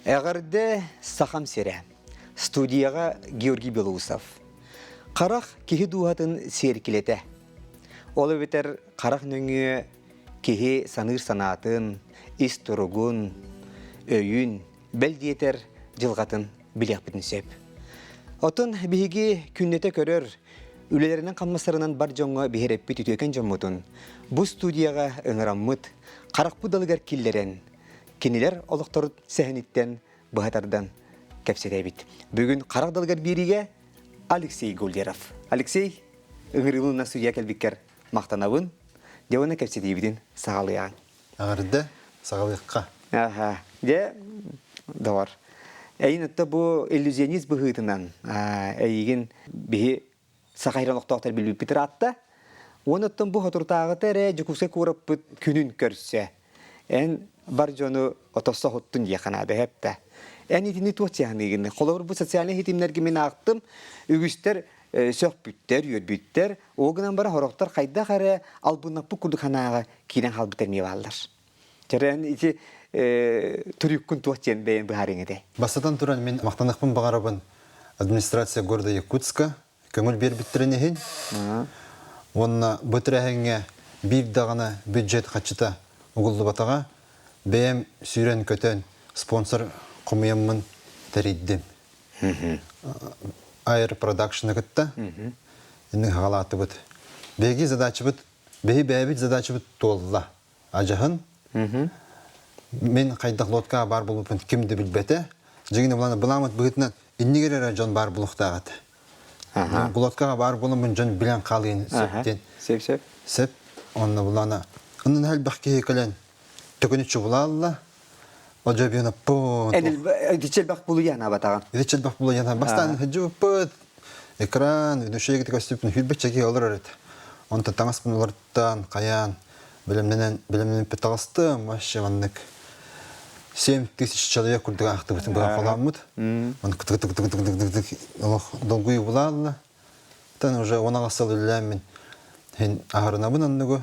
Эҕэрдэ Сахам сирэ. Студияҕа Георгий Белоусов. Харах киһи дууһатын сиэркилэтэ. Ол эбэтэр харах нөҥүө киһи саныыр санаатын, ис туругун, өйүн, бэл диэтэр дьылҕатын билиэхпитин сөп. Оттон биһиги күннэтэ көрөр, үлэлэринэн хамнастарынан бар дьоҥҥо биһирэппит үтүөкэн дьоммутун бу студияҕа ыҥыраммыт, харахпыт далыгар киллэрэн, кинилэр олохторун сэһэниттэн быһа тардан кэпсэтэбит. Бүгүн харах далыгар биэриигэ Алексей Гуллеров. Алексей, ыҥырыылына судья кэлбиккэр махтанабын. Дьэ уонна кэпсэтиибитин саҕалыаҕыҥ. Эҕэрдэ, саҕалыахха. Аха. Дьэ, доҕор. Эйин отто бу иллюзионист быһыытынан эйигин биһи Саха сирин олохтоохтор билбиппит ыраатта. Уонна оттон бу соторутааҕыта эрэ Дьокуускай куораппыт күнүн көрсө. Эн бар дьону отоссо оһуттун диэххэ наада эһэптэ. Эн итини туох дьаһаныыгын? Холобур, бу социальнай ситимнэргэ мин аахтым, үгүстэр сөхпүттэр, үөрбүттэр. Ол гынан баран сорохтор хайдах эрэ албыннаппыт курдук санааҕа киирэн хаалбыт эмиэ бааллар. Чэрэн ити трюккун туох диэн бэйэн быһаарыҥ этэ? Бастатан туран мин махтаныахпын баҕарабын администрация города Якутска көҥүл биэрбиттэрин иһин уонна бу тэрээһиҥҥэ биир даҕаны бюджет хаччыта угуллубатаҕа бэйэм сүүрэн-көтөн спонсор хомуйаммын тэрийдим. Air Production-ы кытта инник хаҕалаатыбыт. Биһиги задачабыт, биһи бэйэбит задачабыт туолла. Адьаһын мин хайдах лодкаҕа баар буолбуппун ким да билбэтэ. Дьиҥинэ булан былааммыт быһыытынан иннигэр эрэ дьон баар буолуохтаах этэ. Лодкаҕа баар буоламмын дьон билэн хаалыан сөп диэн. Сөп сөп. Сөп. Онно булана онон элбэх киһи кэлэн төкүнүччү булаалла. Одьобиона пун. Итиччэ элбэх булуйанаабатаҕын. Итиччэ элбэх булуйанаабатаҕын. Бастаан сылдьыбыппыт. Экран, ведущийга көстүбүт хүрбэччэ киһи олорор этэ. Онтон таҥаспын уларыттан, хайаан, бэлэмнэнэн, бэлэмнэммиппит таҕыстым. Вообще маннык 7000 человек курдук аахтыбытын быһа холаммыт. Маннык тык тык тык тык тык тык олох долгуйуу булаалла. Тан уже 10 сыл үлэлээммин хин аһарынабын оннугу.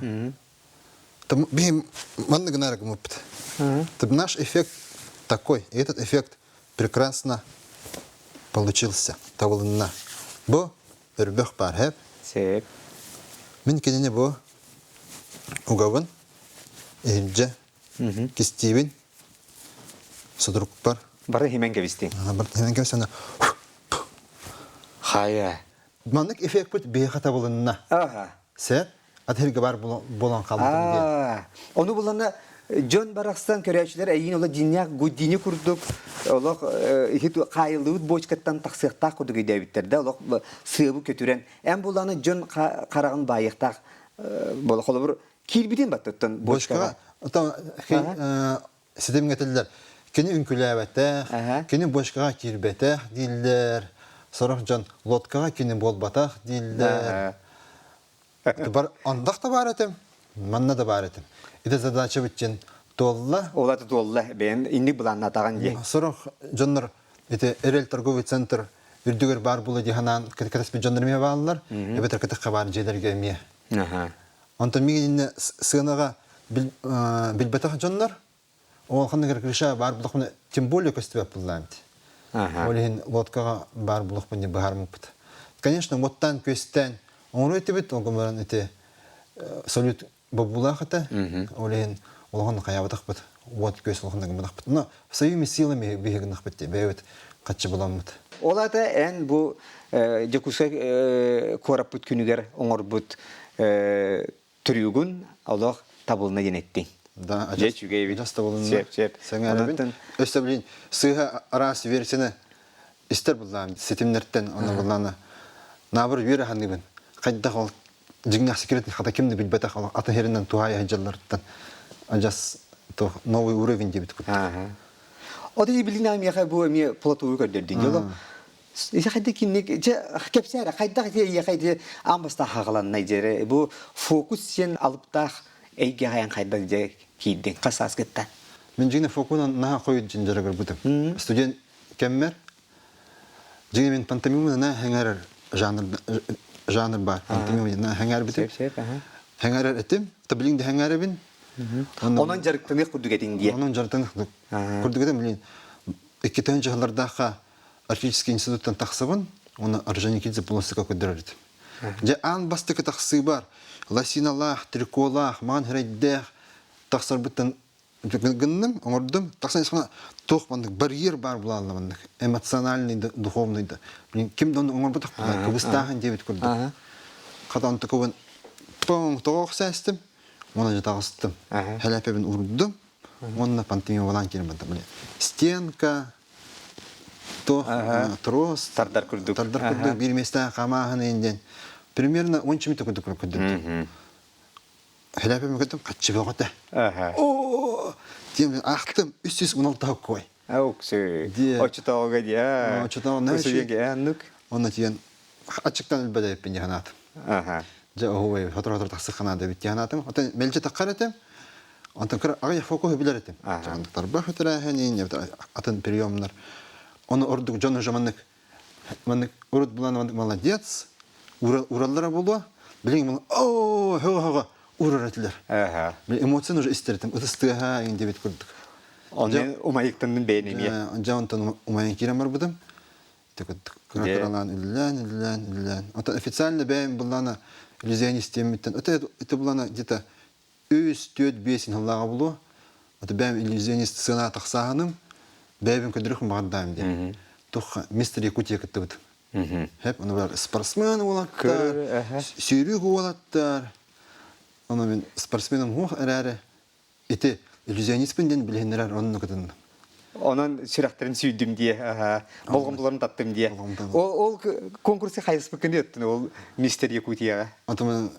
Биһим маннык гынары гыммыппыт. Наш эффект такой, и этот эффект прекрасно получился, табылынна. Бу өрбөх бар, хэп. Сеп. Мин кинини бу угабын, иһирдьэ, кистиибин, судурукпар. Бары химен кэбистиҥ. Бары химен кэбистиҥ. Хайа. Маннык эффекпит биһиэхэ табылынна. Ага. Сеп. Атыырга бар буолан хаалбытым диэн. Ону булана дьон барахсан көрөөччүлэр эйиин ола дьиннээх Гудини курдук олох иһит хаайыллыбыт бочкаттан тахсыахтаах курдук өйдөөбүттэр да олох сыабы көтүрэн эн буланы дьон хараҕын баайыахтаах буола холобур киирбитин баттыттан бочкаҕа ситимҥэ этиллэр кини үҥкүлээбэтэх кини бочкаҕа киирбэтэх дииллэр сорох дьон лодкаҕа кини буолбатах дииллэр Бар андах да баар этим, манна да баар этим. Ити задача бүтчин туолла. Ол аты туолла, бэйэн инник былааннаатаҕын дии. Сорох дьоннор ити Эрэл торговый центр үрдүгэр баар була дии санаан кэтэспит дьоннор эмиэ бааллар, эбэтэр кытахха баар дьиэлэргэ эмиэ. Онтон миигин иннэ сыанаҕа билбэтэх дьоннор Ол ханнык крыша баар булахпына тем более көстүбэт буллаам ити. Ол иһин лодкаҕа баар булахпын диэн быһаарыммыппыт. Конечно, уоттаан күөстээн оҥоруо этибит, ол гынан ити салют бобуулаах этэ. Ол иһин улахан хайаабатахпыт, уот күөс улахан гымматахпыт. Но своими силами биһигинахпыт дии, бэйэбит хаччы буламмыт. Ол аата эн бу Дьокуускай куораппыт күнүгэр оҥорбут Трюгун олох табылына диэн эттиҥ. Да, Дьэ, үчүгэй эбит. адьас табылынна. Сөп, сөп. Сэҥээрэбин. Өссө билин сыыһа араас версияны истэр буллаам ситимнэртэн онно буллаана наабыр үөрэ саныыбын. Хайдах ол дьиҥнээх секретный хата ким да билбэтэх ол атын сиринэн туһаайа сылдьалларыттан адьас туох новый уровень диэбит курдук. Ааһа. От и билин миэхэ бу эмиэ платугу көрдөрдүн. Дьоло Ити хайда кинник дьэ кэпсээ эрэ хайдах ити эйиэхэ ити аан бастаан хаҕаланнай дьэ бу фокус сен алыптаах эйгэҕэ эн хайдах дьэ киирдиҥ хас сааскыттан? Мин дьиҥэ фокунан наһаа хойут дьин дьарыгырбытым. Студент кэммэр дьиҥэ мин пантомима наһаа хэҥээрэр жанр жанр баар пантомима наһаа хэҥээрбитим. Хэҥээрэр этим, та билин да хэҥээрэбин. Онон дьарыктаныах курдук этиҥ диэ. Онон дьарыктаныах курдук этим, блин. Иккитэн дьаһалардаахха Арктический институттан тахсабын, уонна Орджоникидзе полосика көрдөрөр этим. Дьэ аан бастакы тахсыыбар лосиналаах, триколаах, маҥан хэрэйдээх тахсарбыттан гынным, оҥордум. Тахсан исхана туох маннык барьер баар булаалла маннык эмоциональный да, духовный да. Блин, ким да ону оҥорботох буолар, кыбыстааһын диэбит курдук. Хата онтукубун тоҥ тоҕо сээстим, уонна дьэ таҕыстым. Хэлээпэбин урдум, уонна пантомималаан киирэн бардым. Стенка, туох трос, тардар курдук. Тардар курдук биир миэстэҕэ хамааһын диэн. Примерно 10 минут курдук көрдүм. Хэлээпэбин көрдүм, хаччы бөҕөтө. Оо, диэн аахтым, 316 кой. Уксы. Оччотооҕуга диэ. Оччотооҕу Үсүгүгэ аннык. Онно тиийэн аччыктан өлбөдөйүппүн дии санаатым. Дьэ оһуобай сотору-сотору тахсых ханаада эбит дии санаатым. Оттон мэлдьи таххар этим. Онтон кыра аҕыйах фокуһу билэр этим. Тарбах үтэрээһин, атын приемнар. Ону ордук дьон уже маннык маннык урут булан маннык молодец, ураллара буолуо. Билигин оо хөҕө-хөҕө урар этилэр. Эмоцияны уже истэр этим. Ытыс тыаһа иҥин диэбит курдук. Онон умайыктаннын бэйэн эмиэ. Дьэ онтон умайан киирэн барбытым. Кыра-кыралаан үлэлээн, үлэлээн, үлэлээн. Оттон официально бэйэм былаана иллюзионист диэммиттэн, это, это былаана где-то үс, түөрт, биэс сыллааҕа буолуо. Это бэйэм иллюзионист сыана тахсааһыным, бэйэбин көрдөрүөхпүн баҕардаам диэн. Тух мистер Якутия кыттыбытым. Хэп, ону бар спортсмен уолаттар, сүүрүүк уолаттар. Ону мин спортсменым хуох эрээри, Ити иллюзионистпын диэн билиһиннэрэр онно кытынным. Онон сүрэхтэрин сүйдүм дии, болҕомтолорун таттым дии. Ол ол конкурсы хайыспыккын диэттин ол мистер Якутияҕа. Онтон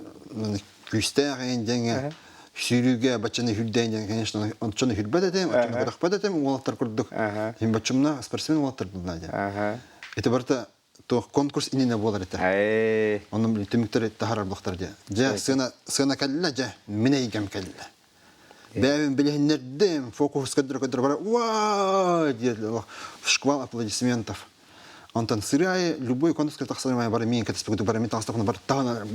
күүстээх эйин диэҥҥэ сүүрүүгэ баччаны хүрдээн диэн, конечно, ончону хүрбэт этим, оччону көрөхпөт этим уолаттар курдук. Мин баччымна спортсмен уолаттар булна диэн. Ити барыта туох конкурс иннинэ буолар этэ. Онон били түмүктэри таһаарар буолуохтара дии. Дьэ, сыана сыана кэллэ, дьэ, мин эйгэм кэллэ. Бэйэбин билиһиннэрдим, фокус көрдөрө-көрдөрө бара уа диэтилэр, шквал аплодисментов. Онтон сырыы аайы любой конкурска тахсарым аайы бары миин кэтэспит бары мин таҕыстахпына бары таһына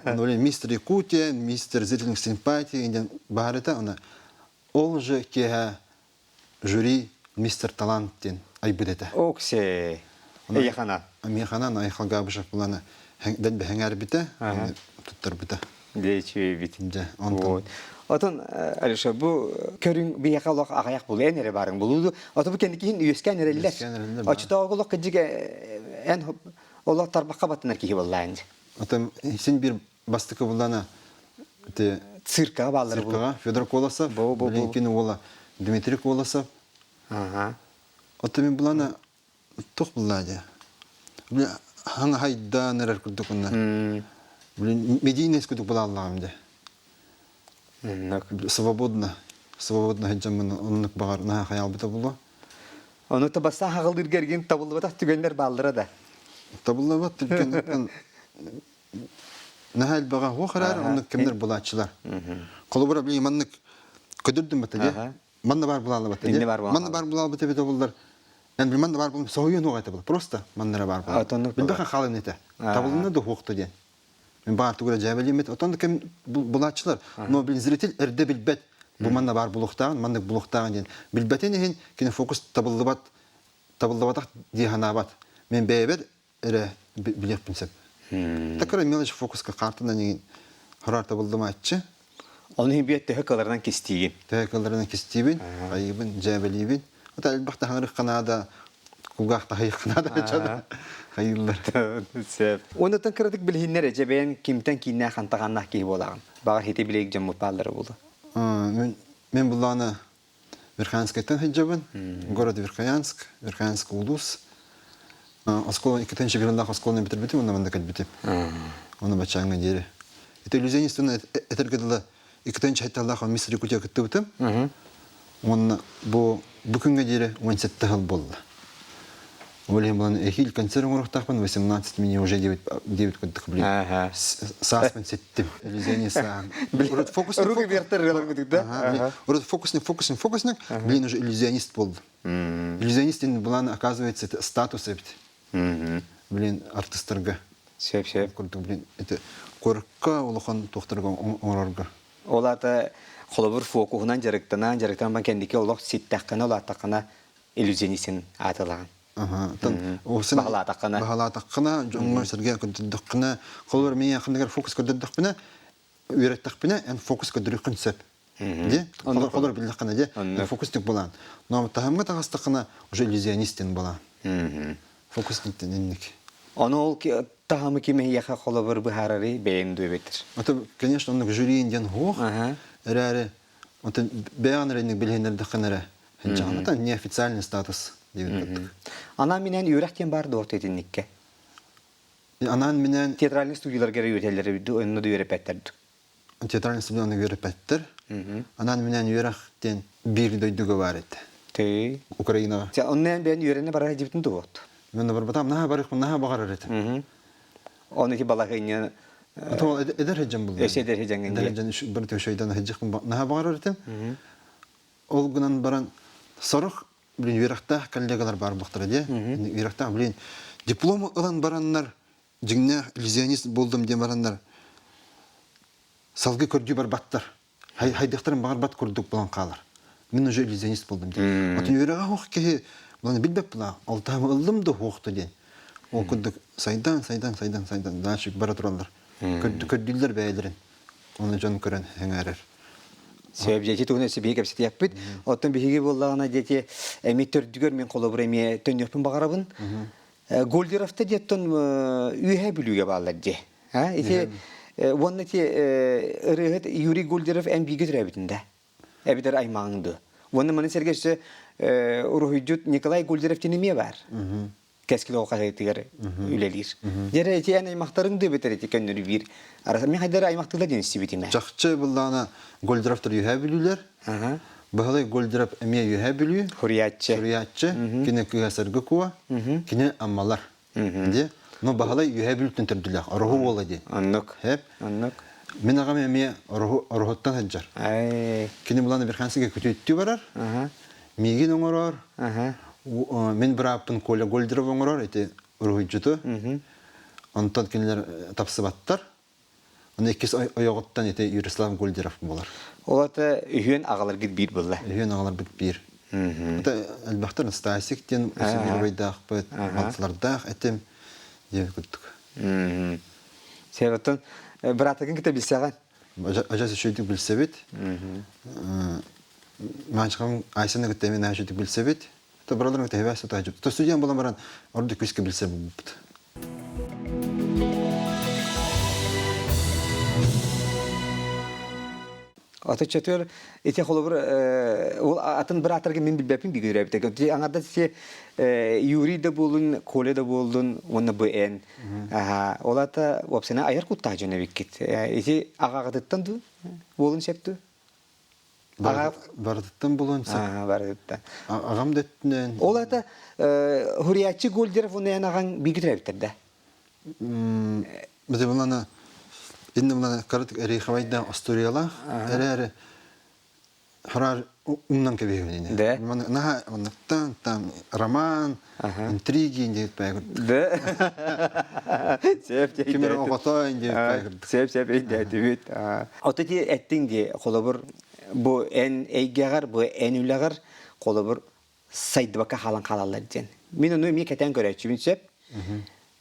Ону мистер Якутия, мистер зрительных симпатий диэн баар этэ. Оны ол же киэһэ жюри мистер талант диэн айбыт этэ. Оксе. Эйхана. Миэханан Айхал Габышев буланы дэлби хэҥээрбитэ, туттарбыта. Дечүөбүт. Дьэ, онтон. Отон, Алеша, бу көрүҥ биһиэхэ олох аҕыйах булу, эн эрэ барыҥ булуу. Ото бу кэнникиһин үөскээн эрэллэр. Оччотооҕу олох кыдьык эн олох тарбахха баттанар киһи буоллаан. Отон син биир бастакы буллана те циркаҕа бааллар циркаҕа Федор Колосов, Блинкин уола Дмитрий Колосов. Ага. Оттон мин булана туох буллаа дии. Били хаҥаһайдаан эрэр курдук уонна блин медийный курдук булааллаҕым дии. Свободно, свободно сылдьаммын оннук баҕар наһаа хайаалбыта буолуо. Ону табастаах аҕалыырга эргин табыллыбатах түгэннэр бааллара да. Табыллыбат түгэннэртэн наһаа элбэҕэ суох эрээри оннук кэмнэр булааччылар. Холобура, блин, маннык көдүрдүм бата дии. Манна баар булааллыбата дии. Манна баар булаалбыт эбитэ буллар. Эн бил манна баар булум соһуйуон уоҕа этэ була. Просто манна эрэ баар буолар. Билбэхэ хаалан этэ. Табылынна да уһуохта диэн. Мин баар тугу эрэ дьээбэлииммит. Отон кэм булааччылар. Но блин, зритель эрдэ билбэт. Бу манна баар булуохтааҕын, маннык булуохтааҕын диэн. Билбэтин иһин кини фокус табыллыбат табыллыбатах дии санаабат. Мен бэйэбэр эрэ билиэхпин сөп. Такара мелочь фокуска картынан иҥин хороор табыллымааччы. Ону иһин биэт төһө кыларынан кистиигин? Төһө кыларынан кистиибин, айыыбын, дьээбэлиибин. Ата элбэх таһынарых ханаада, кулгаах таһыйых ханаада хайыыллар. Сөп. Оннуттан кыратык билиһиннэр эдьэ бэйэн кимтэн кииннээх хантаҕаннаах киһи буолаҕын? Баҕар хити билиик дьоммут бааллара буолуо. Мен мен буллаана Верхоянскайтан сылдьабын. Город Верхоянск, Верхоянск улуус. Оскуола иккитинчи бириндаах оскуоланы бүтэрбитим, онно манна кэлбитим. Онно баччааҥҥа диэри. Это иллюзионистын этэргэ дылы иккитинчи хайталлаах мистер Якутия кыттыбытым. Уонна бу бу күҥҥэ диэри 17 сыл буолла. Ол иһин булан эһиил концерт оҥоруохтаахпын 18 мне уже 9 курдук блин. Сааспын ситтим. Иллюзионист сааһым. Урут фокусник Руки вверх ырыалар да? Урут фокусник, фокусник, фокусник, блин, уже иллюзионист болдум. Иллюзионист булан, оказывается, это статус эбит. Блин, артистарга. Сөп, сөп. Курдук, блин, это куоракка улахан туохтарга оҥорорго. Ол аата холобур фокуһунан дьарыктанан, дьарыктанан кэнники олох ситтэххинэ, улааттаххына иллюзионистин аатылаҕын. Баһылаатаххына. Баһылаатаххына, дьоҥҥо сэргэ көрдөрдөххүнэ, холобур мин ханныгар фокус көрдөрдөхпүнэ, үөрэттэхпинэ, эн фокус көрдөрүөххүн сөп. Ди? Холобур биллэххинэ ди, фокустик булаан. Но таһымга таҕыстаххына уже иллюзионистин булаан. Фокусниктен инник. Ону ол таһымы ким эһиэхэ холобур быһаарары бэйэҥ дуэбэтир. Это, конечно, оннук жюриин диэн хуох. Эрээри, оттон бэйэҕин эрэ инник билиһиннэрдэххинэ эрэ хинчаҕын. Это неофициальный статус диэбит курдук. Анаан минээн үөрэх диэн баар дуо итинникке? Анаан минээн театральный студияларга эрэ үөрэтэллэр онно да үөрэппэттэр Театральный студияны үөрэппэттэр. Анаан минээн үөрэх диэн биир дойдуга баар этэ. Тий. Украинаҕа. Чэ, онно эн бэйэн үөрэнэ барар дьибитин туһуот. Мен барбатам, наһаа барыахпын наһаа баҕарар этим. Оны ити балаһыанньа Ото эдэр хеджен булдum. Эс эдэр хеджеҥҥин Эдэр хеджен бір төшөйдөн хеджехпин наһаа баҕарар этим. Ол гынан баран сорох блин үөрэхтээх коллегалар баар буолтара дии. Үөрэхтээх блин диплом ылан бараннар дьиҥнээх иллюзионист буолдум диэн бараннар салгыы көрдүү барбаттар. Хайдахтарын баҕарбат курдук булан хаалар. Мин уже иллюзионист буолдум диэн. Отун үөрэҕэ суох киһи булан билбэт була. Алтаһым ыллым да суохту диэн. Ол курдук сайдан, сайдан, сайдан, сайдан дальше бара тураллар. Көрдүүллэр бэйэлэрин. Оны дьон көрөн эҥээрэр. Сөп, дьэти туһунан өссө биһиги кэпсэтиэхпит. Оттон биһиги буоллаҕына дьэти эми төрдүгэр мин холобур эмиэ төннүөхпүн баҕарабын. Гольдеровта диэттэн Үөһээ Бүлүүгэ бааллар дии. Ити уонна ити ырыаһыт Юрий Гольдеров эн бииргэ төрөөбүтүн да? Эбэтэр аймаҕыҥ дуо? Уонна маны сэргэ өссө уруһуйдьут Николай Гольдеров диэн эмиэ баар. Кэскил оҕо хаһыатыгар үлэлиир. Дьэрэ ити эн аймахтарыҥ дуу эбэтэр ити көннөрү биир Мин хайдары аймахтыылар диэн истибитим ээ. Чахчы буллаҕына Гольдеровтар Үөһээ Бүлүүлэр. Баһылай Гольдеров эмиэ Үөһээ Бүлүү. Суруйааччы. Суруйааччы. Кини кыыһа Саргы Куо. Кини Аммалар. Дии. Но Баһылай Үөһээ Бүлүүттэн төрдүлээх. Ороһу уола диэн. Оннук. Хэп. Оннук. Мин аҕам эмиэ Ороһу Ороһуттан сылдьар. Кини булан Верхансига күтүөттүү барар. Миигин оҥорор. Мин бырааппын Коля Гольдеров оҥорор. Ити уруһуйдьуту. Онтон кинилэр тапсыбаттар. Аны иккис ойоҕуттан ити Ярослав Гольдеров буолар. Ол ата үһүөн аҕаларгыт биир буолла. Үһүөн аҕаларбыт биир. Это элбэхтэр Стасик диэн геройдаахпыт, балтылардаах этим диэн курдук. Сен оттон быраатыгын кытта билсэҕин? Ажас үчүгүйдүк билсэбит. Маанчыкам Айсены кытта эмиэ наһаа үчүгүйдүк билсэбит. То бараларын кытта хэбээс сатааччы. То студент буолан баран ордук күүскэ билсэр буолбуппут. Аты чөтөр ити холобур ол атын бырааттарга мин билбэппин бигүрээбит. Ти аңарда си Юрий да буолун, Коля да буоллун, уонна БН. Ол ата вообще айар куттаах дьон эбиккит. Ити аҕаҕытыттан ду буолун септу? Барытыттан булуон сөп. Барытыттан. Аҕам да өттүнэн. Ол ата Хурияччы Гольдеров уонна эн аҕаҥ бииргэ төрөөбүттэр да? Бите булана инне булана карат рейховайда остуоруялаах эрээри хараар умнан кэбиһэбин Да. Наһаа оннуктан там роман, интриги диэбит бэйэ Да. Сөп Ким эрэ оҕото диэбит бэйэ Сөп сөп өйдөөтүбүт. Ото ти эттиҥ дии холобур бу эн эйгэҕэр, бу эн үлэҕэр холобур сайдыбакка хаалан хаалаллар диэн. Мин ону эмиэ кэтээн көрөөччүбүн сөп.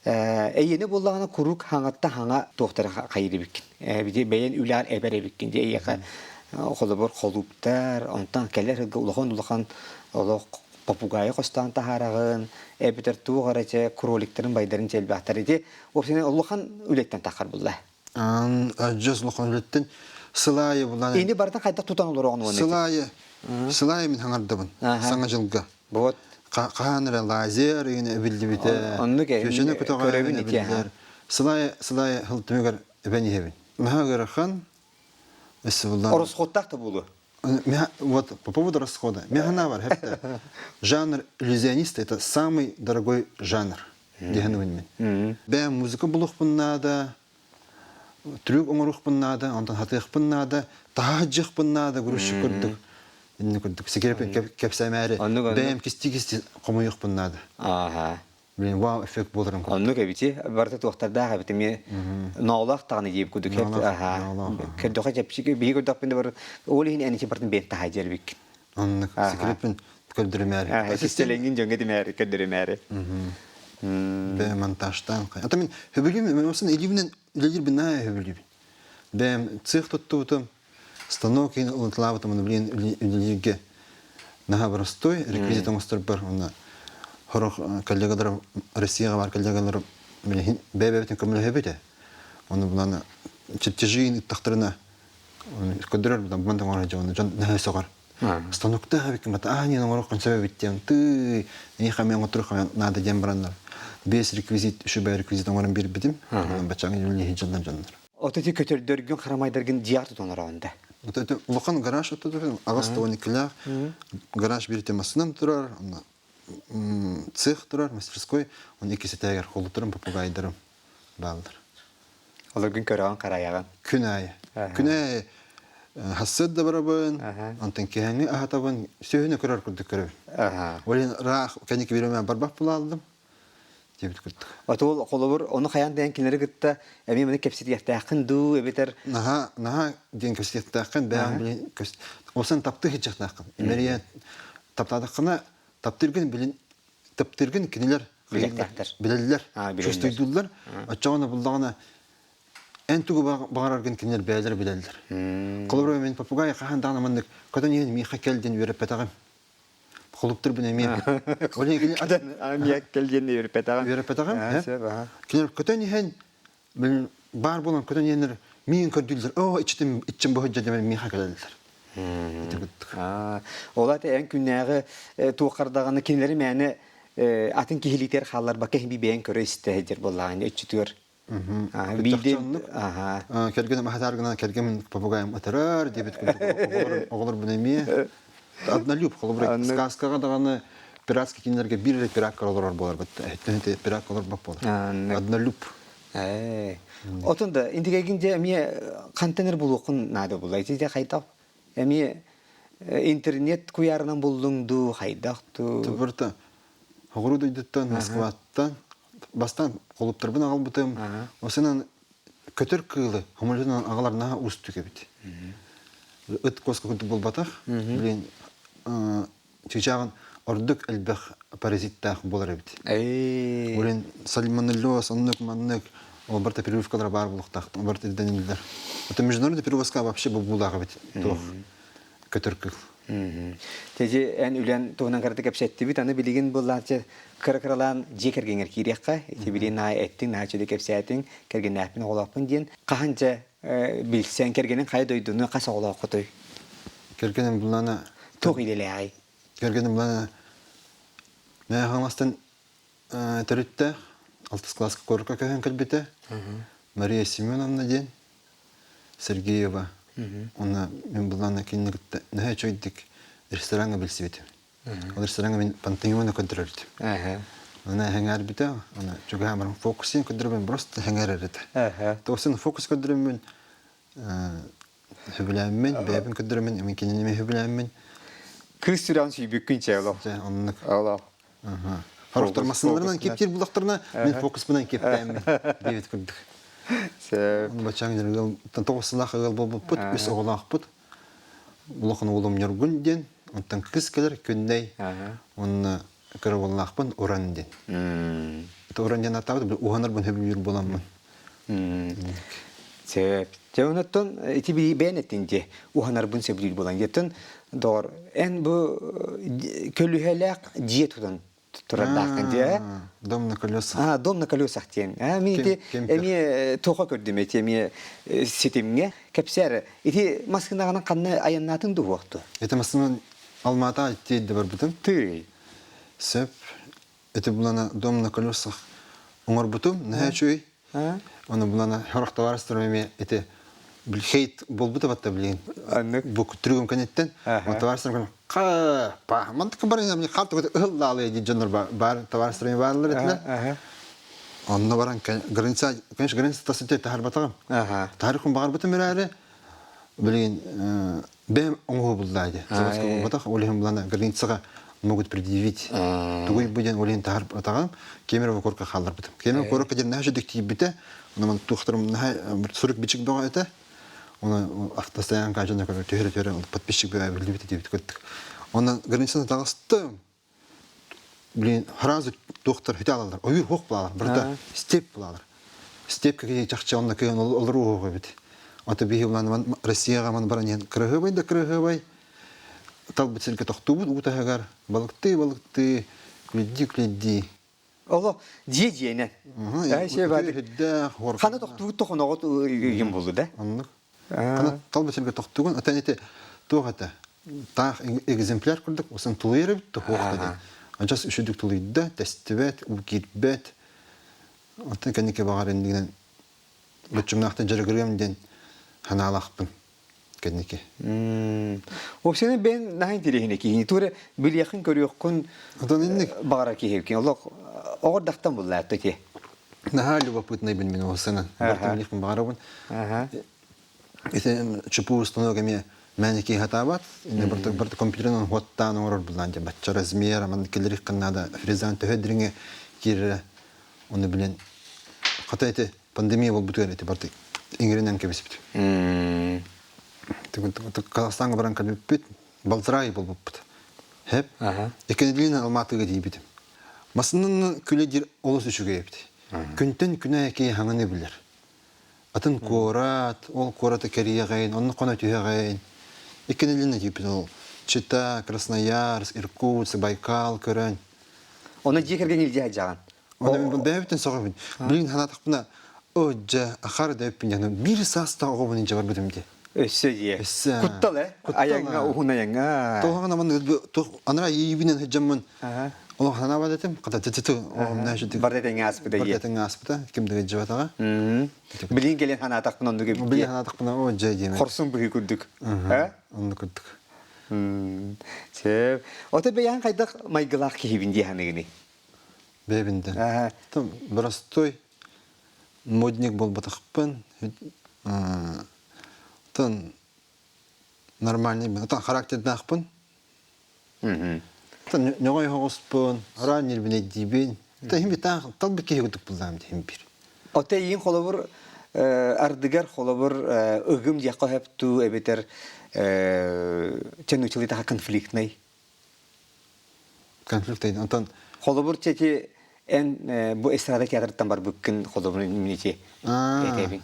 Эйиэнэ буоллаҕына куруук хаҥатта хаҥа туохтара хайыр эбиккин. Бити бэйэн үлэҕэр эбэр эбиккин дии эйиэхэ холобур холууптар, онтон кэлэр сылга улахан-улахан олох попугайы хостоон таһаараҕын, эбэтэр туох эрэ чэ кроликтарын байдарын чэлбэхтэр ити вообще улахан үлэттэн таххар булла. Адьас улахан үлэттэн сылаайы булан Ини барытын хайдах тутан олороҕун уонна Сылаайы сылаайы мин хаҥардабын саҥа дьылга. Вот. Хаһан эрэ лазер игин эбиллибитэ. Оннук Чүөчэни көрөбүн көтөҕөбүн эбиллэр. Сылаайы сылаайы хыл түмүгэр эбэн иһэбин. Наһаа ыарахан. Өссө буллан. Оросхоттаах да буолуо. Вот по поводу расхода. Механа бар хепте. Жанр иллюзиониста это самый дорогой жанр. Диһэн мен. Бэм музыка булуохпун наада, трюк оҥоруохпун наада, онтон хатыахпын наада, таһаһыдьыахпын наада, грузчик курдук. Инни курдук. Секрепин кэпсэмээри бэйэм кисти-кисти хомуйуохпун наада. Ага. Блин, вау эффект буоларын курдук. Оннук эбити барыта туохтардаах эбит эмиэ ноолоох даҕаны диэбит курдук аха көрдөхө чэпчэки биһи көрдөхпүнэ бар ол иһин эн ити бартын бэйэн таһаа дьиэлбиккин. Оннук секреппин көрдөрүмээри. Кистэлэҥҥин дьоҥҥо этимээри көрдөрүмээри. Бэйэм монтажтаан. Ата мин хөбүлүүм, мен осын илиибинэн үлэлиирбин наһаа хөбүлүүбүн. Бэйэм цех туттубутум, станок иһин ылытылаабытым, оны билигин үлэлииргэ наһаа боростуой, реквизит оҥосторбор уонна сорох коллегаларым Россияҕа баар коллегаларым билигин бэйэ-бэйэбитин көмөлөһөбүт ээ. Ону булан чертежи ыттахтарына көрдөрөр бу оҥоро дьон дьон наһаа сөҕөр. Станоктаах эбиккин бата аа диэн оҥоруоххун сөп эбит диэн тыый эйиэхэ эмиэ оҥотторуохха наада диэн бараннар биэс реквизит үчүгэй реквизит оҥорон биэрбитим. Баччааҥҥы үлэлии сылдьаллар дьоннор. Ото ити көтөрдөргүн харамайдаргын дьиэҕэ тутан ороон да. Ото ити улахан гараж оттоту аҕыс тоникилээх гараж биир массыынам турар, онно цех турар, мастерской, он иккис этээгэр холуттарым, попугайдарым бааллар. Олоргун көрөҕүн харайаҕын. Күн аайы. Күн аайы хассыат да барабын, онтон киһиҥи аһатабын, сүөһүнү көрөр курдук көрөбүн. Ол иһин ыраах кэнники биир эмэ барбах булааллым. Диэбит курдук. Отуол холобур ону хайаан дээн кинилэри кытта эмиэ маны кэпсэтиэхтээххин дуу эбэтэр Наһаа наһаа диэн кэпсэтиэхтээххин бэйэҥ билин олсан таптыы сылдьыахтааххын. Имэрийэн таптаатаххына таптыыргын билин таптыыргын кинилэр билэхтээхтэр. Билэллэр. Билэллэр. Чувствуйдууллар. Оччоҕуна буллаҕына эн тугу баҕараргын кинилэр бэйэлэрэ билэллэр. Холобура мин попугай хаһан даҕаны маннык көтөн иһэн миэхэ кэл диэн үөрэппэтэҕим. Холуптурбун эмиэ. Ол иһин кини Миэхэ кэл диэн үөрэппэтэҕим. Үөрэппэтэҕим. Кинилэр көтөн иһэн мин баар буолан көтөн иһэннэр миин көрдүүллэр. Оо, иччитим иччим быһыдьа диэн миэхэ кэлэллэр. Ити курдук. Ол аты эн күннээҕи туоххардаҕына кинилэри мээнэ атын киһилиитигэр хаалларбакка иһин бэйэҥ көрө истэ сылдьар буоллаҕын өччүтүгэр. Биирдэ Кэргэним аһатаар гынан кэргэмин попугайым ытырар диэбит курдук оҕолорбун эмиэ однолюб холобура сказкаҕа даҕаны пиратский кинилэргэ биир эрэ пиратка олорор буоларбыт эһиттэн пиратка олорбот буолар однолюб Отон да интигэгин дьэ эмиэ хантан эрэ булуоххун наада буолла ити дьэ хайдах эмиэ интернет куйаарынан буллуҥ дуу хайдах дуу Тыбырта Хоҕуруу дойдуттан Москваттан бастаан холуптарбын аҕалбытым. Осынан көтөр кыылы самолетунан аҕалар наһаа уустук эбит. Ыт куоска курдук буолбатах. Блин, чыычааҕын ордук элбэх паразиттаах буолар эбит. Блин, сальмонеллез, оннук маннык ол барыта прививкалара баар буолуохтаах, барыта ирдэниллэр. Это международный перевозка вообще бобуулаах эбит. Туох көтөр кыыл. Тэжи эн үлэн туһунан кырата кэпсэттибит, аны билигин буоллааччы кыра-кыралаан дьиэ кэргэҥэр киириэххэ, ити билигин наһаа эттиҥ, наһаа үчүгэй кэпсээтиҥ, кэргэннээхпин, оҕолоохпун диэн. Хаһан дьэ билсэн кэргэнин хайа дойдуну хас оҕолооххутуй? Кэргэним булана Туох идэлээҕий? Кэргэним булана Мэйэ Хаҥаластан төрүттээх, алтыс кылааска куоракка көһөн кэлбитэ. Мария Семеновна диэн Сергеева. Уонна мин былаана кинини кытта наһаа үчүгэйдик рестораҥҥа билсибитим. Ол рестораҥҥа мин пантомиманы көрдөрөрдүм. Аны эһэҥээрбитэ, аны чугаһаан баран фокусин көрдөрөбүн просто эһэҥээрэр этэ. Тоҕусын фокус көрдөрөммүн сөбүлээммин, бэйэбин көрдөрөммүн, мин кинини эмиэ сөбүлээммин. Кыыс сүрэҕин сүүйбүккүн чэ олох. Дьэ, оннук. Олох. Сорохтор массыыналарынан киэптиир буллахтарына, мин фокуспунан киэптээммин диэбит курдук. Сөп. Баччааҥ ыал 9 сыллаах ыал буолбуппут, үс оҕолоохпут. Улахан уолум Ньургун диэн, онтон кыыс кэлэр Күннэй, уонна кыра уоллаахпын Уран диэн. Уран диэн ааттаабыт, уһанарбын сөбүлүүр буоламмын. Сөп. Дьэ онуттан ити бэйэн эттин дии уһанарбын сөбүлүүр буолан. Дьэ доҕор, эн бу көлүһэлээх дьиэ тутан турардааххын дии, Дом на колесах. А, дом на колесах диэн. А, мин ити эмиэ туха көрдүм ити эмиэ ситимҥэ. Кэпсээр, ити массыынаҕынан ханна айаннаатын дуһуохту? Ити массыынан Алмата тиэйдэ барбытым. Тыый. Сөп. Ити булана дом на колесах оҥорбутум, наһаа үчүгэй. Ону булана сорох табаарыстарым эмиэ ити хейт буолбута батта билигин. Бу түргүм кэнниттэн табаарыстарым ха па мантык бар мне харта ыһыллаалый диэн дьоннор бар табаарыстарым бааллар этилэр. Онно баран граница, конечно, граница тасыты таһарбатаҕым. Таһарыкым баҕарбытым эрээри билигин бэйэм оҥоһуу буллаа дии. Заводска буолбатах, ол иһин булана границаҕа могут предъявить. Тугуй бу диэн олен тахар атаҕым Кемерово куоракка хаалларбытым. Кемерово куоракка диэн наһаа үчүгдүк тиийбитэ. Онон туохтарым наһаа сурук бичик бөҕө этэ. Оны автостоянка дьоно көрөр түһэрэ-түһэрэ подписчик бөҕө биллибит диэбит курдук. Онон границаны таҕыстым. Блин, сразу туохтар хүтэ алалар. Ойуур хуох булалар. Барыта степь булалар. Степь киһи чахчы онно кыһын олоруу уһуох эбит. Ото биһи улаан Россияҕа ман баран иһэн кыраһыабай да кыраһыабай талбыт сиргэ тохтуубут уу таһыгар балыктыы-балыктыы, күлдии-күлдии. Оло дьиэ дьиэнэн. Хана тохтугут тохоноҕот ыйым булду да? Оннук. Хана талбыт сиргэ тохтугун, ата ити туох этэ? Таах экземпляр курдук усан тулуйар эбит туох да. Адьас үчүдүк тулуйда, тэстибэт, уу киирбэт. Оттон кэнники баҕар иннигинэн боччумнаахтан дьарыгырыам диэн ханаалаахпын. кэнники. Вообще бен наһаа интэриэһинэй киһини туора билиэхин көрүөххүн Отон инник баҕарар киһи олох оҕордахтан буллаатта ти. Наһаа любопытный мин ол сынан. Бартым билиэхпин баҕарабын. Ити чупу установка эмиэ мээнэ киһи хатаабат. Инне барта барта компьютерынан хуоттаан оҥорор буллаан дьэ бачча размер манна кэлэрих наада фрезан төһө дириҥэ киирэрэ оны билэн хата ити пандемия буолбутугар ити барыта иҥэринэн кэбиспит. Казахстаҥҥа баран кэлбиппит, Балзрай буолбуппут. Хэп. Иккинилиин Алматыга тиийбитим. Масынын күлэ диир олус үчүгэй эбит. Күнтэн күнэ киһи хаҥаны билэр. Атын куорат, ол куораты кэрийэҕин, онно хоно түһэҕин. Иккинилиин тиийбит ол Чита, Красноярск, Иркутск, Байкал көрөн. Оны дьиэ кэргэн илдьэ сылдьаҕын. Оны мин бэйэбиттэн сөҕөбүн. Билигин санаатахпына, о дьэ, ахаар да эппин дьаным биир саастаах оҕобун инчэ барбытым дии. Өссө дии. Өссө. Куттал э? Айаҥҥа, уһун айаҥҥа. Тоҕо аман анара иибинэн сылдьаммын олох санаабат этим. Хата тытыты оҕом нәшити. Барда тэҥҥэ ааспыта дии. Барда тэҥҥэ ааспыта. Ким да дьыбатаҕа. Билин кэлин санаатахпын оннук эбит. Билин санаатахпына о дьэ диэмэ. Хорсун быһыы курдук. Оннук курдук. Сөп. Ото бэйэҥ хайдах майгылаах киһибин дии саныгыный? Бэйэбиндэн. Боростуой модник буолбатахпын. Оттон нормальный Оттон характердаахпын. Оттон ньоҕой оҕуспун, араан ньирбинэйдиибин. Оттон иһин битаах талбыт киһи курдук буллаам диһин бир. Оттон эйиин холобур ардыгар холобур ыгым диэххэ сөптүү эбэтэр чэ таха конфликтный Конфликт онтон Холобур чэти эн бу эстрада театрыттан барбыккын холобур имнити этэбин.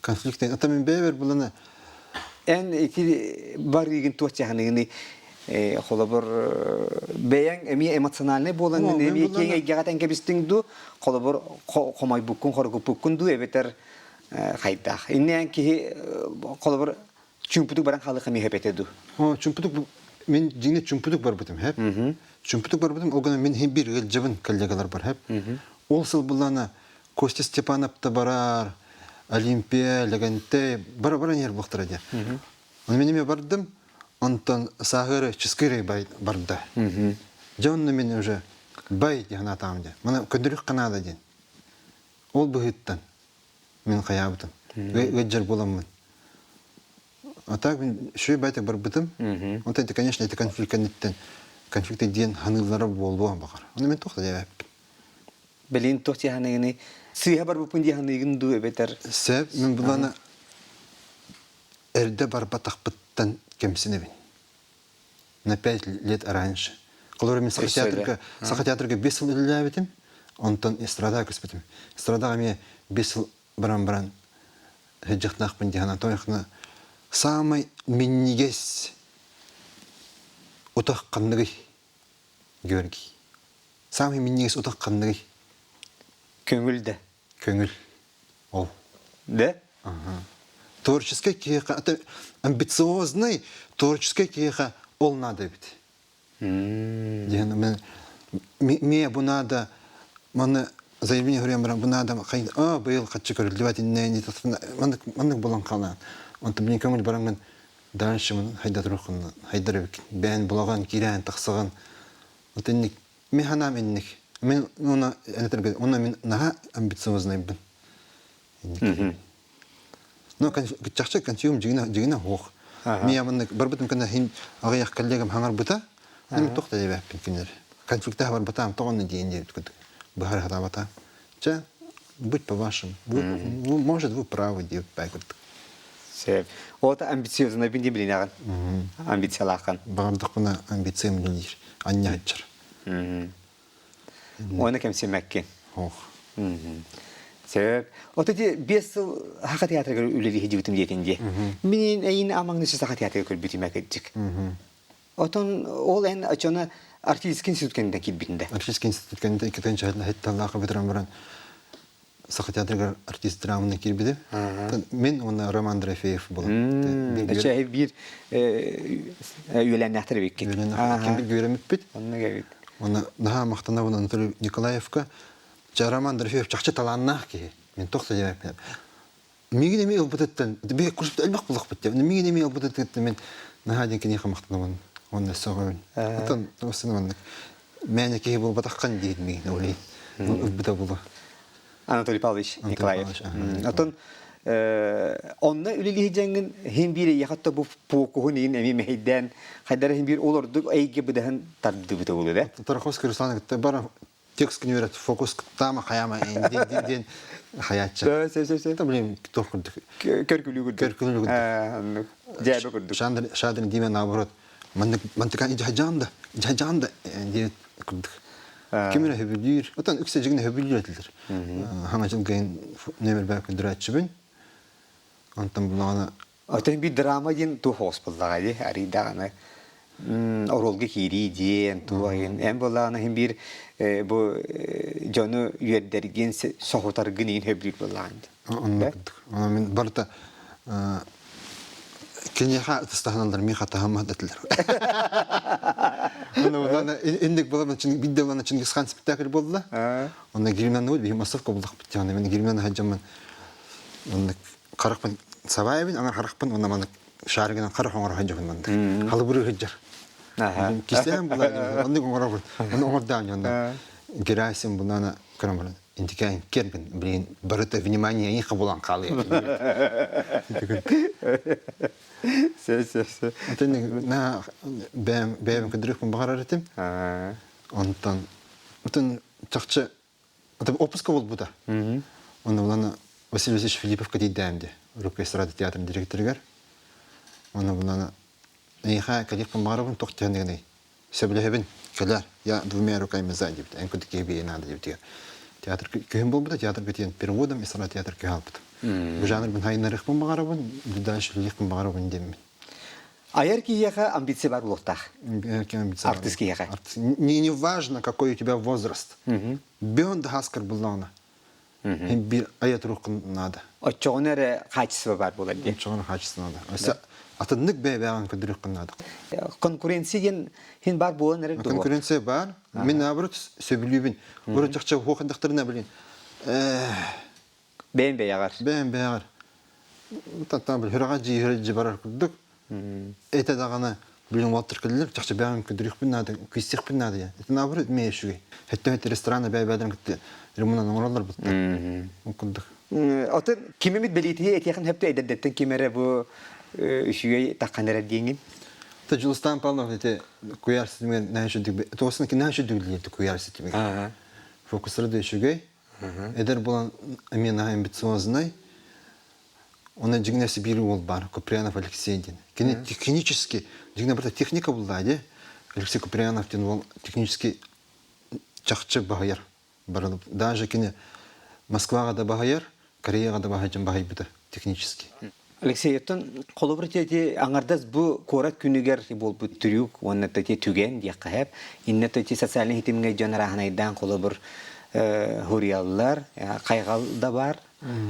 Конфликт ата мен бэйбер булана Эн ити барыгын туох чаһаныгыны холобур бэйэҥ эмиэ эмоциональный буолан эмиэ киэҥ эйгэҕэ тэҥкэбистиҥ дуу холобур хомойбуккун хоргуппуккун дуу эбэтэр хайдах иннээн киһи холобур чүмпүтүк баран хаалыха эмиэ эпэтэ дуу Чүмпүтүк мин дьиҥэ чүмпүтүк барбытым хэп. Чүмпүтүк барбытым ол гынан мин иһин биир ыалдьабын коллегалар бар хэп. Ол сыл буллана Костя Степанов да барар, Олимпия, Лэгэнтэй бара баран иһэр буолтара диye. Оны мин эмиэ бардым, онтон сааһыары Чыскыырай барда. Дьэ онно мин уже бай диэн санаатаҕым диэн. Мана көдөрүх Канада диэн. Ол быһыыттан мин хайаабытым. Ыалдьар буоламмын. А так үчүгэй байтак барбытым. Онтон это, конечно, это конфликт кэнниттэн конфликт диэн ханыыллара буолуо баҕар. Ону мен туох да диэбэппин. Билин туох дии ханыыгыный? Сыыһа барбыппын дии ханыыгын дуу эбэтэр? Сөп, мин булана эрдэ барбатахпыттан кэмсинэбин. На 5 лет раньше. Холобура мен Саха театрга, Саха театрга 5 сыл үлэлээбитим, онтон эстрадаҕа көспүтүм. Эстрадаҕа эмиэ 5 сыл баран-баран сылдьыахтаахпын дии санаан тойохно саамай минньигэс утах ханныгый Георгий саамай минньигэс утах ханныгый көҥүл да көҥүл ол да творческай киһиэхэ амбициозный творческай киһиэхэ ол наада эбит Диэн мен мне бу надо маны заявление хөрүөн баран бу надо а быйыл хаччы көрүллүбэт иннэ маннык маннык булан хаалаан онтон мин көҥүл бараҥмын дальше хайда туруххун хайдар эбик бэйэн булаган киирээн тахсаҕын вот инник ми ханаам инник мен уна уна мин наһаа амбициознайбын Но чахчы консиум дьигинэ дьигинэ суох. Мия маннык барбытым кэннэ хин аҕыйах коллегам хаҥарбыта. Мин туох да диэбэппин кинилэр. Конфликтаах барбатаам, тоҕо диэн диэбит курдук. Быһара сатаабатаам. Чэ, будь по-вашему. Вы, ну, может, вы правы диэбит бай курдук. Сөп. Ота амбициозный бин билинэҕин. Амбициялааххын. Баҕардахпына амбициям үлэлиир. Анньааччар. Оны кэмсимэккин. Ох. Сөп. Ото ди 5 сыл Саха театрыгар үлэлии сылдьыбытым диэтин дии. Мин эйин амаңны Саха театрыгар көрбүтүм кырдьык. Отон ол эн очоно артистский институт кэнниттэн киирбитин да. Артистский институт кэнниттэн иккитин чаһытталлаах бүтэрэн баран Саха театрыгар артист драманы киирбитим. Мин уонна Роман Дорофеев буолан. Өчө биир үөлээннээхтэр эбиккит. Үөлээннээхтэр үөрэммиппит. Оннук эбит. Уонна наһаа махтанабын Анатолий Николаевка. Ча Роман Дорофеев чахчы талааннаах киһи. Мин туох да диэбэппин. Миигин эмиэ ылбытыттан, биһи курсупта элбэх булахпыт диэн. Миигин эмиэ ылбытыттан мин наһаа диэн киниэхэ махтанабын. Уонна сөҕөбүн. Оттон оссын маннык мээнэ киһи буолбатаххын диир миигин ол иһин ылбыта буолуо. Анатолий Павлович Николаев. Оттон онно үлэлиир дьаҥҥын хин биир эйиэхэ бу фокуһун иин эми мэһэйдээн хайдара хин биир олордук эйгэ быдаһын тардыбыта буолуо да? Тараховский Руслан кытта бар текст күнүөрэ фокус таама хаяма диэн хаyaаччы. Сөп. Блин, туох курдук. Көргүлүү курдук. Көргүлүү курдук. Дьээбэ курдук. Шадрин димен наоборот. Мантыкан ижажаанда, ижажаанда диэн курдук. Ким эрэ хөбүлүүр. Отон үксэ дьигинэ хөбүлүүр этилэр. Хаҥа дьылгайын нөмер баар көдүрээччибин. Онтон булаҕана Отон биир драма диэн туох оҕус буллаҕа дии, арыйдаҕына оруолга киирии диэн туох иһин эн буоллаҕына иһин биир бу дьону үөрдэргин соһутаргын иһин сөбүлүүр буоллаҕын дии. Оннук курдук. Мин барыта киниэхэ ытыстаһаналлар миэхэ таһаммат этилэр. Онно инник буолан бидде буолан Чингисхан спектакль буолла. Онно гримнаныбыт биһи массовка буллахпыт диэн мен гримнан хаджаммын оннук харахпын сабаайбын ана харахпын уонна маннык шаригынан харах оҥоро сылдьабын маннык халыбырыы сылдьар кистээн булаа оннук оҥоробун ону оҥордаан онно Герасим bunана көрөн баран интикээн кергин блин барыта внимание эйиэхэ булан хаалыа Сө сө сө. на бэйэм бэйэм көдүрүкпүн баҕарар этим. Онтон отон чахчы Отпуска буолбута. Онно булан Василий Васильевич Филипповка тиийдээм дии, Русская эстрада театрын директорыгар. Онно булан эйиэхэ кэлиэхпин баҕарабын, туох түһэн сөбүлэһэбин, кэлээр, я двумя руками за диэбит, эн курдук киһи биэйэ наада диэбитигэр. Театр күһүн буолбута, театр бүтүөн переводом эстрада театр күһэ албыт. Бу жанрбын хайыннарыахпын баҕарабын, дальше үлэлиэхпин баҕарабын диэммин. Айар киһиэхэ амбиция бар буолуохтаах. Артист киһиэхэ. Не, не важно, какой у тебя возраст. Бөөн да хаскар буллаҕына. Бир айа туруккун надо. Оччоҕуна эрэ хаачыстыба бар буолар дии. Оччоҕуна хаачыстыба надо. Өссө атыннык бэйбэҕин көдүрүккүн надо. Конкуренция диэн хин бар буолан эрэр дуо? Конкуренция бар. Мин наоборот сөбүлүүбүн. Урут чахчы хуохандахтарына блин. Бэйэн бэйэҕэр. Бэйэн бэйэҕэр. Таттан бил хүрэҕэ дьииһэр барар курдук. Этэ даҕаны билин уолаттар кэллилэр чахчы бэйэм көдүрүөхпүн наада, күүстүөхпүн наада диэн. Это наоборот мээ үчүгэй. Хэттэ рестораны бэйэ-бэйэлэрин кытта ремонан оҥороллор бутта. Ол курдук. Отон кимимит бэлиэтиһи этиэхин сөптө эдэрдэттэн ким эрэ бу үчүгэй таххан эрэр диэҥин? Та Дьулустаан Павлов ити куйаар ситимигэр наһаа үчүгэй тоҕусна наһаа үчүгэй диир куйаар ситимигэр. Фокустара да үчүгэй. Эдэр буолан эмиэ наһаа амбициознай. Онон дьиҥнэси биир уол баар, Куприянов Алексей диэн. Кини технически, дьиҥнэ барыта техника булла дии. Алексей Куприянов диэн уол технически чахчы баһыйар. Даже кини Москваҕа да баһыйар, Кореяҕа да баһыйдьан баһыйбыта технически. Алексей, оттон холобур ити аҥардас бу куорат күнүгэр буолбут трюк уонна ити түгэн диэххэ сөп. Иннэ ити социальнай ситимҥэ дьон арааһынайдаан холобур хуруйаллар, хайҕал да бар,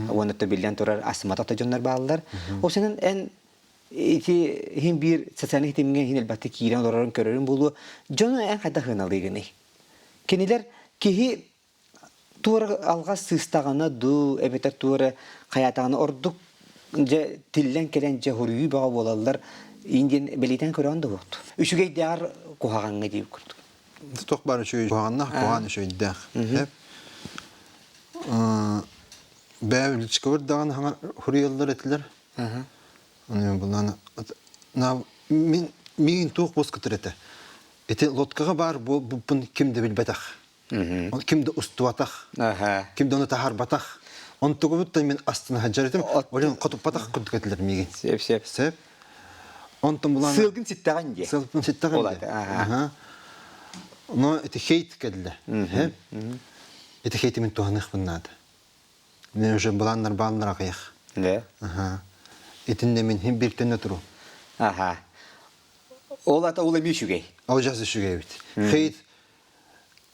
уонна биллэн турар астымматах да дьоннор бааллар. Ол сенен эн ити иһин биир социальнай ситимҥэ иһин элбэхтик киирэн олорорун көрөрүн буолуо. Дьону эн хайдах ыналыыгыный? Кинилэр киһи туора алҕас сыыстаҕына дуу, эбэтэр туора хайаатаҕына ордук дьэ тиллэн кэлэн дьэ хоруйуу бөҕө буолаллар иин диэн бэлиэтээн көрөҕүн да уһукту. Үчүгэйдээҕэр куһаҕаҥҥа диир курдук. Туох баар үчүгэй куһаҕаннаах, куһаҕан үчүгэйдээх. Бэйэ үлүчкэбэр даҕаны хаҥар хуруйаллар этилэр. Оны булан мин миигин туох буоскутар этэ. Ити лодкаҕа баар буолбуппун ким да билбэтэх. Ким да устубатах. Ким да ону таһаарбатах. Онтугубуттан мин астына сылдьар этим. Олен хотуппатах курдук этилэр миигин. Сөп, сөп. Сөп. Онтон булан... Сыалгын ситтэҕин дии. Сыалгын ситтэҕин дии. Аха. Но ити хейт кэллэ. Ити хейти мин туһаныахпын наада. Мен уже былааннар бааллар аҕыйах. Да. Аха. Итиннэ мин хин бир төннө туру. Аха. Ол ата ол эмиэ үчүгэй. Ол жас үчүгэй эбит. Хейт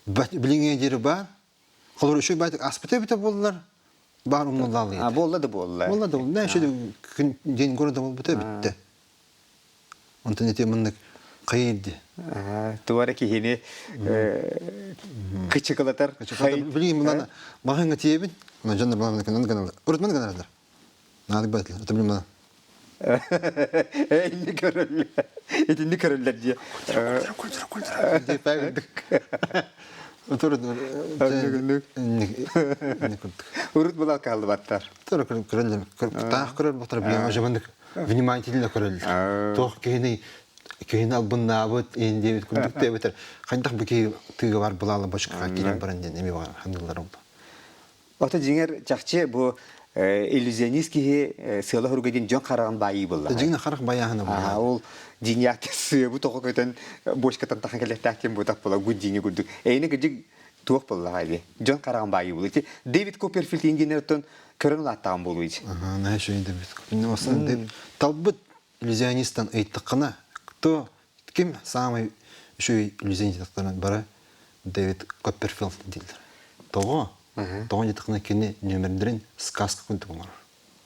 билиҥҥэ диэри баар. Холор үчүгэй баайтык аспыта эбитэ буоллар баар умнуллаалый. А буолла да буолла. Буолла да буолла. Нэ күн день города буолбута бүттэ. Онтон ити маннык хайырды. Туара киһини кычыкылатар. Билигин мунан маҕаһыыҥҥа тиийэбин. Онон дьоннор балаҕан гынан гыналар. Урут маны гынаралар. Наадык баатылар. Это билим мана. Инни көрөллөр. Итинни көрөллөр дии. Культура, культура, культура. Урут була каллыбаттар. Тура көрөллөр. Таах көрөр батар билим ажамандык внимательно көрөллөр. Туох киһини киһини албыннаабыт, иин диэбит курдук диэбитэр. Хайдах бу киһи тыыга бар булаала бочкаҕа киирэн баран диэн эми ханыллар ол. Ото дьиҥэр чахчы бу иллюзионист киһи сыала хоруга диэн дьон хараҕын баайыы булла. Дьиҥ харах байааһына буолла. Ол дьиҥнээх сыабы тоҕо көтөн бочкатан тахан кэлэхтээх диэн бутах була гуддини курдук. Эйини кырдьык туох буоллаҕа иби. Дьон хараҕын баайыы була. Дэвид Копперфильд индиэнериттэн көрөн улааттаҕын буолуй. Ага, наһаа үчүгэй Дэвид Копперфильд. Талбыт иллюзионистан ыйыттаххына, кто ким самый үчүгэй иллюзионистартан бары Дэвид Копперфилд дииллэр. Тоҕо? Тоҕо диэтэххинэ кини нүөмэрдэрин сказка курдук оҥорор.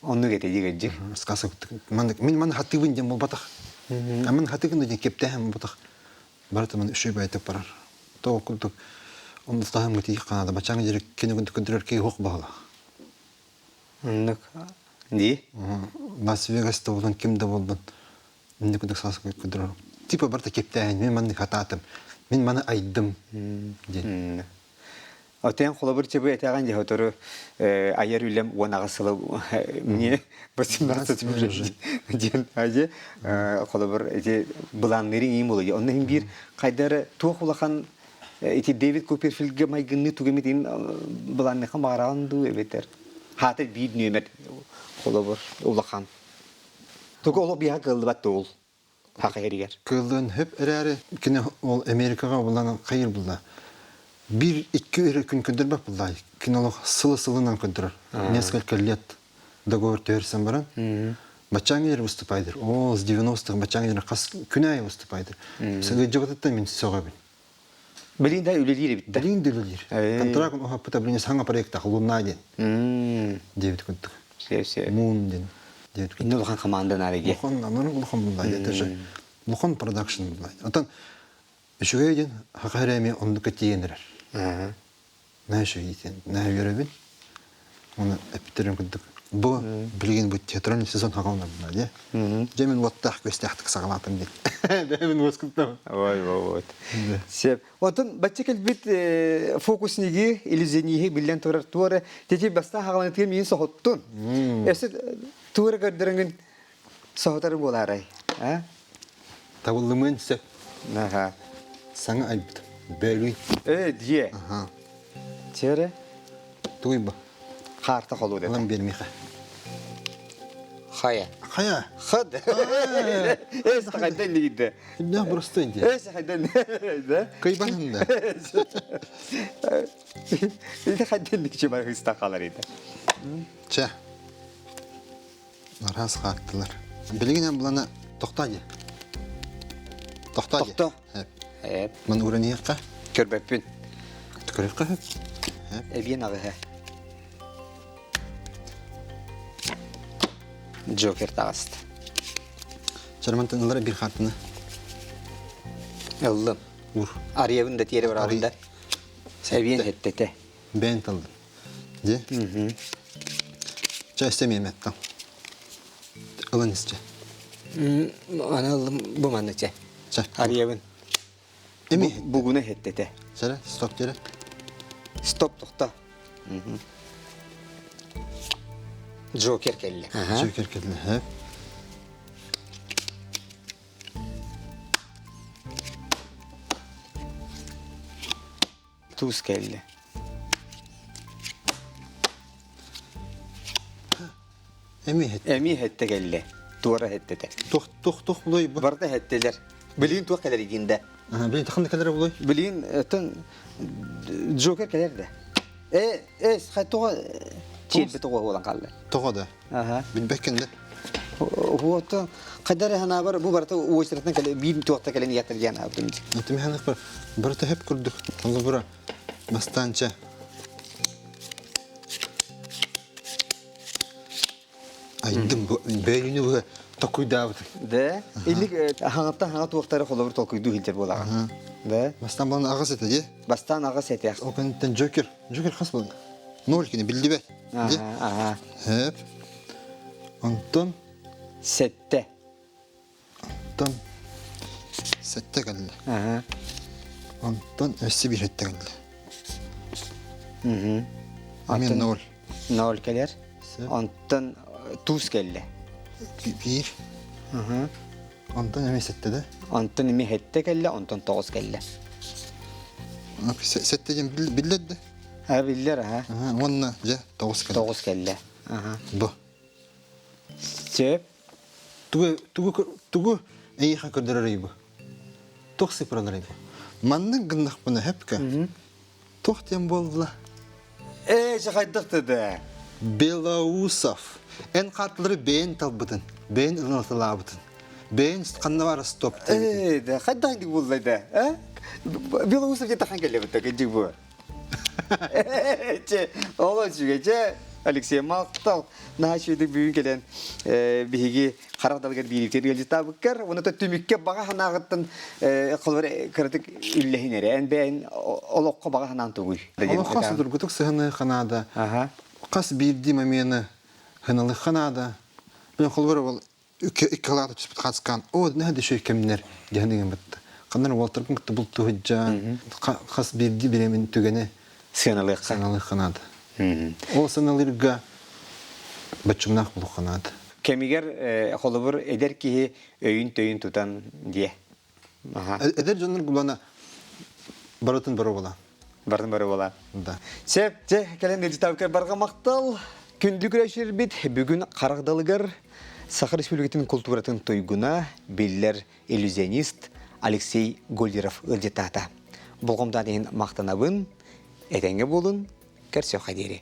Оннук этэ дии Сказка курдук. Мин маны хатыыбын диэн буолбатах. А мин хатыгын диэн кэптээһин буолбатах. Барыта маны үчүгэй баайдык барар. Тоҕо курдук онно таһымҥа тиийик ханаада бачааҥ дьири кини курдук көрдөрөр киһи суох баһылаах. Оннук дии. Лас-Вегас да буоллун, ким да буоллун, инник курдук саас көрдөрөр. Типа барыта кэптээһин, мин маннык хатаатым, мин маны айдым диэн. Отен холобур чебы этэҕин дьэ сотору айар үлэм 18 сыла мне 18 уже диэн ажы холобур эти былааннырын иим буолуй. Онно иһин биир хайдары туох улахан ити Дэвид Копперфильдгэ майгынныы тугемитин былаанныха баҕараҕын дуу эбэтэр хаата биир нүөмэр холобур улахан. Тугу олох биһа кыаллыбат туул хаха эригэр. Кыаллыан хөп эрээри кини ол Америкаҕа булан хайыр булла. Биир икки эрэ күн көрдөрбөт булла. Кини олох сылы сылынан көрдөрөр. Несколько лет договор түһэрсэн баран баччааҥҥа диэри выступайдыр. О, с 90-х баччааҥҥа диэри хас күн аайы выступайдыр. Сыгыдьыбытыттан мин сөҕөбүн. Билин да үлэлиир эбит да. Билин да үлэлиир. Контракт уһаппыта билин саҥа проекта Луна диэн. Диэбит курдук. Мун диэн. Диэбит курдук. Улахан команда наада Улахан, улахан булла. Это же улахан продакшн булла. Отон үчүгэй диэн хаха эрэ оннук тиийэн эрэр. Наһаа үчүгэй диэн наһаа үөрэбин. Оны эппиттерин курдук. Бу билигин бу театральный сезон хаҕаланна дии. Дьэ мин уоттаах күөстээхтик саҕалаатым диэн. Дьэ мин уоскуттам. Ой, вот. Сеп. Отон бачча кэлбит фокусниги, иллюзиониһи биллэн турар туора тети бастаан хаҕаланытыгар миин соһуттун. Өссө туора көрдөрөҥүн соһутары буолаарай? А? Табыллымыан сөп. Аха. Саҥа айбытым. Бөлүй. Э, дьиэ. Аха. Чere? Тугуй бу? Хаарта холуу деді. Ылан биэр миэхэ. Хайа. Хайа. Хад. Эс хайдан дигидде. Кимнээх боростой дии. Эс хайдан. Да? Кыйбанын да. Ити хайдан дикчи бар хыста халар ити. Чэ. Араас хааттылар. Билигин булана тохтоо дии. Тохтоо дии. Тохто. Эп. Ман ураниэххэ. Көрбөппүн. Көрүөххэ сөп. Эбиэн аҕыһа. Джокер таҕыста. Чармантан ылара бир хаартыны. Ыллым. Ур. Арыйабын да тиэрэ барабын да. Эбиэн хэттэтэ. Бэйэн талдым. Дьэ. Чэ, эстэ миэмэттэн. Ылан ис чэ. Аны ыллым бу манна чэ. Чэ. Арыйабын. Эми. Бугуна хэттэтэ. Сэрэ, стоп диэрэ. Стоп тохто. Джокер кэллэ. Джокер кэллэ. Туус кэллэ. Эми хет. Эми хетте кэллэ. Туора хеттете. Тух тух тух булой бу. Барда хеттелер. Билин туох кэлэр игинде. Билин тахын кэлэр булой. Билин тын Джокер кэлэр да. Э, э, хай тоҕо чиэрбэ тоҕо буолан хаалла. Тоҕо да. Аха. Билбэккин да. Уотта хайдар ханаабар бу барыта уочаратынан кэлэ биир туохта кэлэн иятар диэн аабытым. Этим ханых бар. Барыта хөп курдук. Холобура бастаанча. Айдым бэйүнү бу токуйдаабыт. Да. Илик хаҥаттан хаҥа туохтары холобур толкуйдуу иһилдэр буолаҕын. Да. Бастаан балан аҕас этэ дии. Бастаан аҕас этэ. Ол кэнниттэн Джокер. Джокер хас буолла? Ноль кини биллибэт. Дии. Аха. Хэп. Онтон Сэттэ. Онтон сэттэ кэллэ. Аха. Онтон өссө биир сэттэ кэллэ. Мгм. Амин ноль. Ноль кэлэр. Онтон туус кэллэ. Биир. Онтон эмиэ сэттэ да? Онтон эмиэ сэттэ кэллэ, онтон тоҕус кэллэ. Сэттэ диэн биллэр да? А биллэр, аха. Уонна дьэ тоҕус кэллэ. Тоҕус кэллэ. Аха. Бу. Сөп. Тугу тугу тугу эйиэхэ көрдөрөрүй бу? Туох сыпыраларый бу? Маннык гыннахпына хөпкө. Туох диэн буолла? Ээ, хайдах да. Белоусов. Эн хаартылары бэйэн талбытын, бэйэн ылынаталаабытын. Бэйэн ханна баар стоп Ээ, да, хайдах буолла да? А? Белоусов где тахан келебит кыдьык бу. Чэ, ол үчүгэй. Чэ, Алексей махтал. Наһаа үчүгэйдик бүгүн кэлэн биһиги харах далыгар биириктэр ыалдьыттаабыккар, уонна түмүккэ баҕа санааҕыттан холобур кыратык үллэһин эрэ. Эн бэйэн олоххо баҕа санаан тугуй? Олоххо судургутук сыһыны ханаада. Хас биирдии момены хыналыхха наада. Мен холобур ол икки алаата түспүт хацкаан оо наһаа да үчүгэй кэмнэр диэн ыгын бытта. Ханнар уолтарбын кытта бултуһуджаан хас биирдии бириэмин түгэни сыаналыахха сыаналыахха наада. Ол сыаналыырга боччумнаах буолуохха наада. Кэмигэр холобур эдэр киһи өйүн-төйүн тутан диэ. Эдэр дьоннор гулана барытын бары буолан. Барын бары буолан. Да. Сөп, дьэ, кэлэн ыалдьытаабыккар барҕа махтал. Күндү көрөөччүлэрбит бүгүн харах далыгар Саха Республикатын култууратын туйгуна, биллэр иллюзионист Алексей Гольдеров ыалдьыттаата. Болҕомтоон иһин махтанабын, этэҥҥэ буолун, көрсүөххэ диэри.